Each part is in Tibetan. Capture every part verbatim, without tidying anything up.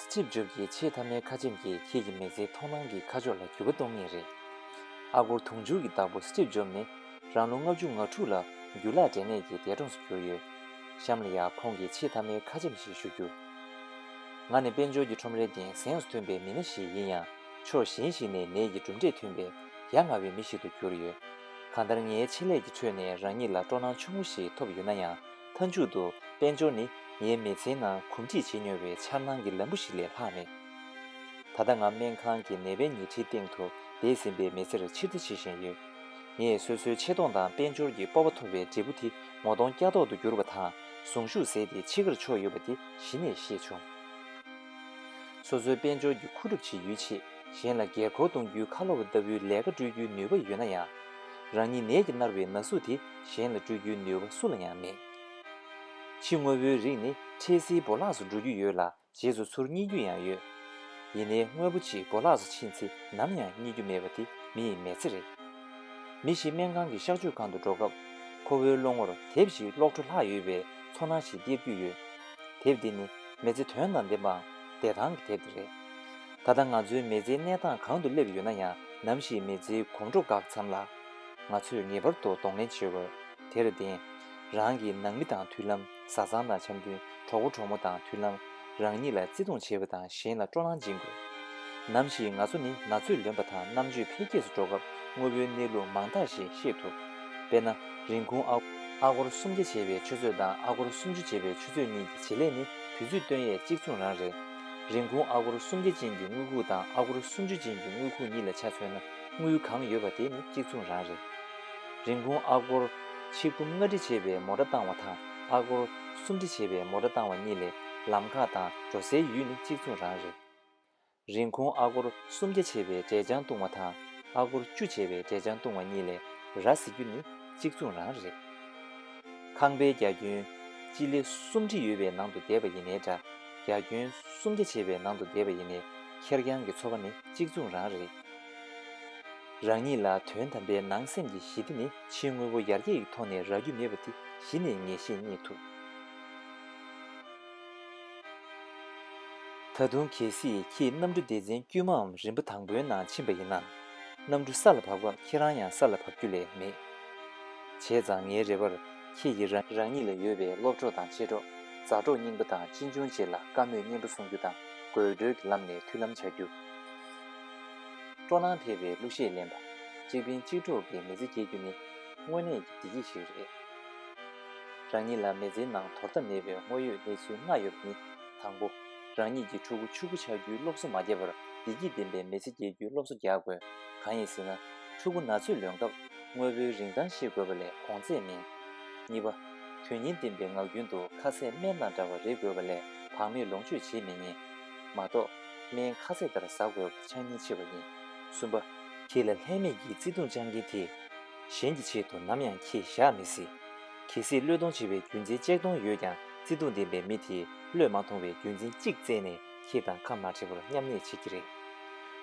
སི་ཊིབ་ཇོབ་ཀྱི་ཆེས་མཐའ་མའི་ཁ་ཆེམས་ཀྱིས་ཁྱེད་ཀྱི་མི་ཚེའི་མཐོང་སྣང་གི་ཁ་ཕྱོགས་ལ་འགྱུར་བ་གཏོང་ངེས་རེད། ཨ་སྒོར་དུང་ཕྱུར་གྱི་བདག་པོ་སི་ཊིབ་ཇོབ་ནི་རང་ལོ་ལྔ་བཅུ་ང་དྲུག་ལ་རྒྱུ་ལག་འབྲས་ནད་ཀྱི་འདས་གྲོངས་སུ་གྱུར་ཡོད། གཤམ་ལ་ཡང་ཁོང་གི་ཆེས་མཐའ་མའི་ཁ་ཆེམས་ཤིག་ཞུ་རྒྱུ། ང་ནི་དཔལ་འབྱོར་གྱི་ཁྲོམ་རའི་སྟེང་གཟེངས་སུ་ཐོན་པའི་མི་སྣ་ཞིག་ཡིན་ཡང་། ཕྱོགས་གཞན་ཞིག་ནས་ནད་ཀྱི་གྲུབ་འབྲས་ཐོན་པས་ཡ་ང་བའི་མི་ཞིག་ཏུ་གྱུར་ཡོད། གང་ལྟར་ངའི་ཆེད་ལས་ཀྱི་ཁྲོད་ནས་རང་ཉིད་ལ་སྤྲོ་སྣང་ཆུང་ངུ་ཞིག་ཐོབ་ཡོད་ན་ཡང་། མཐའ་མཇུག་ཏུ་དཔལ་འབྱོར་ནི་ངའི་མི་ཚེའི་ནང་གོམས་འདྲིས་བྱེད་མྱོང་བའི་འཆར་སྣང་གི་ལམ་བུ་ཞིག་ལས་ལྷག་མེད། ད་ལྟ་ང་སྨན་ཁང་གི་ནད་པའི་ཉལ་ཁྲིའི་སྟེང་དུ་བསྡད་ཟིན་པའི་མི་ཚེར་ཕྱིར་བལྟ་བྱེད་བཞིན་ཡོད། ངས་སོ་སོའི་ཆེ་མཐོང་དང་དཔལ་འབྱོར་གྱི་སྤོབས་པ་ཐོབ་པའི་འབྲས་བུ་དེ་ངོ་གདོང་སྐྱ་ཐོག་ཏུ་གྱུར་པ་དང་ཟུངས་ཤུགས་ཟད་དེ་འཆི་ཁར་ཕྱོགས་ཡོད་པ་དེ་གཞི་ནས་ཤེས་བྱུང་། སོ་སོའི་དཔལ་འབྱོར་གྱི་མཁོ་སྒྲུབ་བྱེད་ཡུལ་ཆེད་གཞན་ལ་སྒེར་འཁོར་གཏོང་རྒྱུའི་ཁ་ལོ་བ་ལྟ་བུའི་ལས་ཀ་སྤྲོད་རྒྱུའི་ནུས་པ་ཡོད་ན་ཡང་། རང་ཉིད་ནད་ཀྱིས་མནར་བའི་ན་ཟུག་དེ་གཞན་ལ་སྤྲོད་རྒྱུའི་ནུས་པ་སུ་ལ་ཡང་མེད། ཕྱི་དངོས་པོའི་རིགས་ནི་འཕྲལ་སེལ་བོར་བརླག་སུ་འགྲོ་རྒྱུ་ཡོད་ལ། རྗེས་སུ་ཚུར་རྙེད་རྒྱུ་ཡང་ཡོད། ཡིན་ནའི་དངོས་པོ་གཅིག་བོར་བརླག་སུ་ཕྱིན་ཚེ་ནམ་ཡང་རྙེད་རྒྱུ་མེད་པ་དེ་མི་ཡི་མི་ཚེ་རེད། མི་ཞིག་སྨན་ཁང་གི་གཤག་བཅོས་ཁང་དུ་འགྲོ་སྐབས་ཁོ་བོའི་བློ་ངོར་དེབ་ཞིག་གློག་བྲོ་ལྷག་ཡོད་པའི་ཚོར་སྣང་ཞིག་སྟེར་རྒྱུ་ཡོད། དེབ་འདི་ནི་མི་ཚེ་དོན་དང་ལྡན་པའམ་བདེ་ཐང་གི་དེབ་དེ་རེད། ད་ལྟ་ང་ཚོའི་མི་ཚེའི་གནས་སྟངས་གང་དུ་སླེབས་ཡོད་ན་ཡང་། ནམ་ཞིག་མི་ཚེའི་གོམ་བགྲོད་འགག་མཚམས་ལ། ང་ཚོས་ངེས་པར་དུ་གདོང་ལེན་བྱེད་དགོས། དེར་བརྟེན། རང་གི་ནང་མི་དང་མཐུན་ལམ། བཟའ་ཚང་དང་འཆམ་མཐུན། གྲོགས་པོ་གྲོགས་མོ་དང་མཐུན་ལམ། རང་ཉིད་ལ་བརྩེ་དུང་བྱེད་པ་དང་གཞན་ལ་སྤྲོ་སྣང་སྦྱིན་དགོས། ནམ་ཞིག་ང་ཚོ་ནི་ན་ཚོད་ལོན་པ་དང་རྣམ་དཔྱོད་འཕེལ་རྒྱས་སུ་འགྲོ་སྐབས་དངོས་པོའི་གནས་ལུགས་མང་དག་ཞིག་ཤེས་ཐུབ། དཔེར་ན། རིན་གོང་ཨ་ཨ་སྒོར་སུམ་བརྒྱ་བྱས་པའི་ཆུ་ཚོད་དང་ཨ་སྒོར་སུམ་ཅུ་བྱས་པའི་ཆུ་ཚོད་གཉིས་ཀྱི་བྱེད་ལས་ནི་དུས་ཚོད་སྟོན་ཡས་གཅིག་མཚུངས་རང་རེད། རིན་གོང་ཨ་སྒོར་སུམ་བརྒྱ་ཅན་གྱི་དངུལ་ཁུག་དང་ཨ་སྒོར་སུམ་ཅུ་ཅན་གྱི་དངུལ་ཁུག་གཉིས་ལ་ཆ་མཚོན་ན། དངུལ་གང་ཡོད་པ་དེ་ནི་གཅིག་མཚུངས་རང་རེད། རིན་གོང་ཨ་སྒོར་ཆིག་འབུམ་ལྔ་ཁྲི་བྱས་པའི་མོ་ཊ་བཏང་བ་དང་ཨ་སྒོར་སུམ་ཁྲི་བྱས་པའི་མོ་ཊ་བཏང་བ་གཉིས་ལས་ལམ་ཁ་དང་འགྲོ་སའི་ཡུལ་ནི་གཅིག་མཚུངས་རང་རེད། རིན་གོང་ཨ་སྒོར་སུམ་བརྒྱ་བྱས་པའི་འབྲས་ལྗང་བཏུང་བ་དང་ཨ་སྒོར་བཅུ་བྱས་པའི་འབྲས་ལྗང་བཏུང་བ་གཉིས་ལས་ར་བཟི་རྒྱུ་ནི་གཅིག་མཚུངས་རང་རེད། ཁང་པའི་རྒྱ་ཁྱོན་སྤྱི་ལེ་སུམ་ཁྲི་ཡོད་པའི་ནང་དུ་བསྡད་པ་ཡིན་ནའི་འདྲ། རྒྱ་ཁྱོན་སུམ་བརྒྱ་བྱས་པའི་ནང་དུ་བསྡད་པ་ཡིན་ནའི་ཁེར་རྐྱང་གི་འཚོ་བ་ནི་གཅིག་མཚུངས་རང་རེད། རང་ཉིད་ལ་དོན་དམ་པའི་ནང་སེམས་ཀྱི་ཞི་བདེ་ནི་ཕྱིའི་དངོས་པོ་ཡར་རྒྱས་ཀྱི་ཐོག་ནས་རག་རྒྱུ་མེད་པ་དེ་གཞི་ནས་ངེས་ཤེས་རྙེད་ཐུབ། ད་དུང་གལ་སྲིད་ཁྱེད་གནམ་གྲུ་སྡེ་ཚན་དཀྱུས་མའམ་རིམ་པ་དང་པོའི་ནང་ཕྱིན་པ་ཡིན་ན། གནམ་གྲུ་ས་ལ་བབས་སྐབས་ཁྱེད་རང་ཡང་ས་ལ་བབས་རྒྱུ་ལས་མེད། བྱས་ཙང་ངའི་རེ་བར་ཁྱེད་ཀྱིས་རང་རང་ཉིད་ལ་ཡོད་པའི་སློབ་གྲོགས་དང་མཆེད་གྲོགས། མཛའ་གྲོགས་རྙིང་པ་དང་གཅེན་གཅུང་བཅས་ལ་བཀའ་མོལ་སྙན་པོ་གསུང་རྒྱུ་དང་དགོད་བྲོའི་ལམ་ནས་མཐུན་ལམ་བྱ་རྒྱུ། སྤྲོ་སྣང་འཕེལ་བའི་གླུ་གཞས་ལེན་པ། གཅིག་ཕན་གཅིག་གྲོགས་ཀྱི་མི་ཚེ་སྐྱེལ་རྒྱུ་ནི་དངོས་གནས་ཀྱི་བདེ་སྐྱིད་ཞིག་རེད། རང་ཉིད་ལ་མི་ཚེའི་ནང་དོར་ཐབས་མེད་པའི་དངོས་ཡོད་གནས་ཚུལ་ལྔ་ཡོད་པ་ནི། དང་པོ། རང་ཉིད་ཀྱི་ཕྲུ་གུ་ཕྱུག་པོ་ཆགས་རྒྱུའི་སློབ་གསོ་མ་བརྒྱབ་པར་བདེ་སྐྱིད་ལྡན་པའི་མི་ཚེ་སྐྱེལ་རྒྱུའི་སློབ་གསོ་རྒྱག་དགོས། གང་ཡིན་ཟེར་ན། ཕྲུ་གུ་ན་ཚོད་ལོན་སྐབས་དངོས་པོའི་རིན་ཐང་ཤེས་དགོས་པ་ལས་གོང་ཚད་མིན། གཉིས་པ། དོན་སྙིང་ལྡན་པའི་ངག་རྒྱུན་དུ་ཁ་ཟས་སྨན་དང་འདྲ་བ་རེག་དགོས་པ་ལས་བག་མེད་ལོངས་སྤྱོད་བྱེད་མི་ཉན། མ་གཏོགས་སྨན་ཁ་ཟས་ལྟར་ཟ་དགོས་པ་ཆགས་ཉེན་ཆེ་བ་ཡིན། གསུམ་པ། ཁྱེད་ལ་ལྷད་མེད་ཀྱི་བརྩེ་དུང་བཅང་མཁན་དེས་གཞན་གྱི་ཆེད་དུ་ནམ་ཡང་ཁྱེད་བཞག་མི་སྲིད། གལ་སྲིད་བློས་གཏོང་བྱེད་པའི་རྒྱུ་མཚན་ཆིག་སྟོང་ཡོད་ཀྱང་བརྩེ་དུང་ལྡན་པའི་མི་དེས་བློས་མ་ཐོངས་པའི་རྒྱུ་མཚན་གཅིག་བཙལ་ནས་ཁྱེད་དང་ཁ་མ་བྲལ་བར་མཉམ་གནས་བྱེད་ཀྱི་རེད།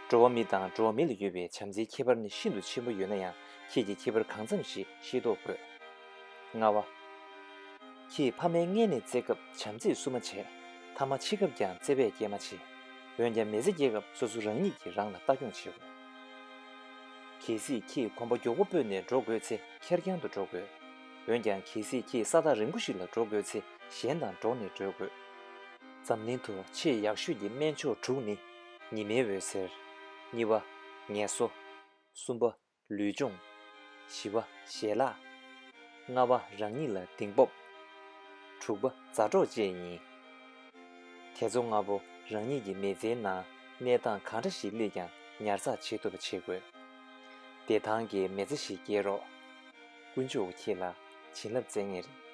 འགྲོ་བ་མི་དང་འགྲོ་བ་མི་ལ་ཡོད་པའི་བྱམས་བརྩེའི་ཁྱད་པར་ནི་ཤིན་ཏུ་ཆེན་པོ་ཡོད་ན་ཡང་ཁྱེད་ཀྱིས་ཁྱད་པར་གང་འཚམ་ཞིག་ཤེས་རྟོགས་དགོས། ལྔ་བ། ཁྱེད་ཕ་མའི་མངལ་ནས་བཙས་སྐབས་བྱམས་བརྩེས་བསུ་མ་བྱས། ཐ་མ་འཆི་སྐབས་ཀྱང་བརྩེ་བས་སྐྱེལ་མ་བྱེད། འོན་ཀྱང་མི་ཚེ་སྐྱེལ་སྐབས་སོ་སོ་རང་ཉིད་ཀྱིས་རང་ལ་ལྟ་སྐྱོང་བྱེད་དགོས། གལ་སྲིད་ཁྱེད་གོམ་པ་མགྱོགས་པོ་སྤོས་ནས་འགྲོ་དགོས་ཚེ་ཁེར་རྐྱང་དུ་འགྲོ་དགོས། འོན་ཀྱང་གལ་སྲིད་ཁྱེད་ས་ཐག་རིང་པོ་ཞིག་ལ་འགྲོ་དགོས་ཚེ་གཞན་དང་འགྲོགས་ནས་འགྲོ་དགོས། འཛམ་གླིང་དུ་ཆེས་ཡག་ཤོས་ཀྱི་སྨན་མཆོག་དྲུག་ནི། ཉི་མའི་འོད་ཟེར། གཉིས་པ། ངལ་གསོ། གསུམ་པ། ལུས་སྦྱོང་། བཞི་པ། ཞལ་ལག། ལྔ་པ། རང་ཉིད་ལ་གདེང་སྤོབས། དྲུག་པ། མཛའ་གྲོགས་བཅས་ཡིན། དེ་ཚོ་ལྔ་པོ་རང་ཉིད་ཀྱི་མི་ཚེའི་ནང་གནས་སྟངས་གང་འདྲ་ཞིག་སླེབས་ཀྱང་ཉར་ཚགས་བྱེད་ཐུབ་པ་བྱེད་དགོས། བདེ་ཐང་གི་མི་ཚེ་ཞིག་སྐྱེལ་རོགས། དཀོན་མཆོག་གིས་ཁྱེད་ལ་བྱིན་རླབས་བསྩལ་ངེས་རེད།